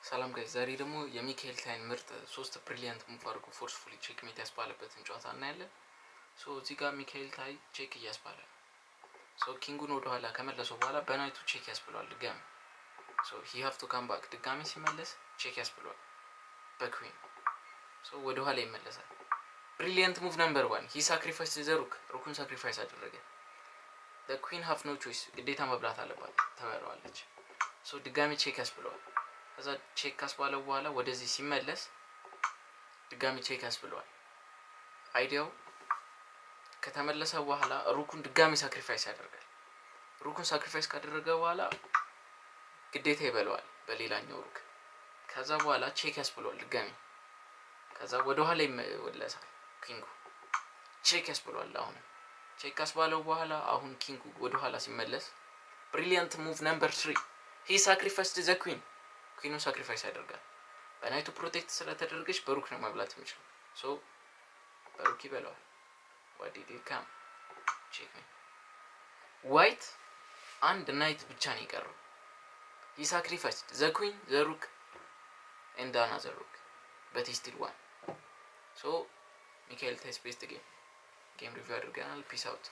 ሰላም guys፣ ዛሬ ደግሞ የሚካኤል ታይን ምርጥ ሶስት brilliant move አድርጎ forcefully checkmate ያስባለበትን ጨዋታ እናያለን። So እዚህ ጋር ሚካኤል ታይ check እያስባለ ነው። So king ኡን ወደኋላ ከመለሰው በኋላ በ knight ኡ check ያስብለዋል ድጋሚ። So he have to come back። ድጋሚ ሲመለስ check ያስብለዋል በ queen። So ወደኋላ ይመለሳል። Brilliant move number one, he sacrifice the rook። Rook ኡን sacrifice አደረገ። Queen have no choice፣ ግዴታ መብላት አለባት፣ ትበለዋለች። So ድጋሚ check ያስብለዋል። ከዛ check ካስባለው በኋላ ወደዚህ ሲመለስ ድጋሚ check ያስብለዋል። Idea ው ከተመለሰ በኋላ rook ኡን ድጋሚ sacrifice ያደርጋል። Rook ኡን sacrifice ካደረገ በኋላ ግዴታ ይበለዋል በሌላኛው rook። ከዛ በኋላ check ያስብለዋል ድጋሚ። ከዛ ወደኋላ ይመለሳል king ኡ፣ check ያስብለዋል። አሁንም check ካስባለው በኋላ አሁን king ኡ ወደኋላ ሲመለስ brilliant move number three, he sacrificed the queen። Queen ኡን sacrifice ያደርጋል። በ knight ኡ protect ስለተደረገች በ rook ነው መብላት የሚችለው። So በ rook ይበለዋል። What did come? Check። White አንድ knight ብቻ ነው የቀረው። He sacrificed the queen, the rook and another rook, but still won። So ሚካኤል ታይ's best game review አድርገናል። Peace out.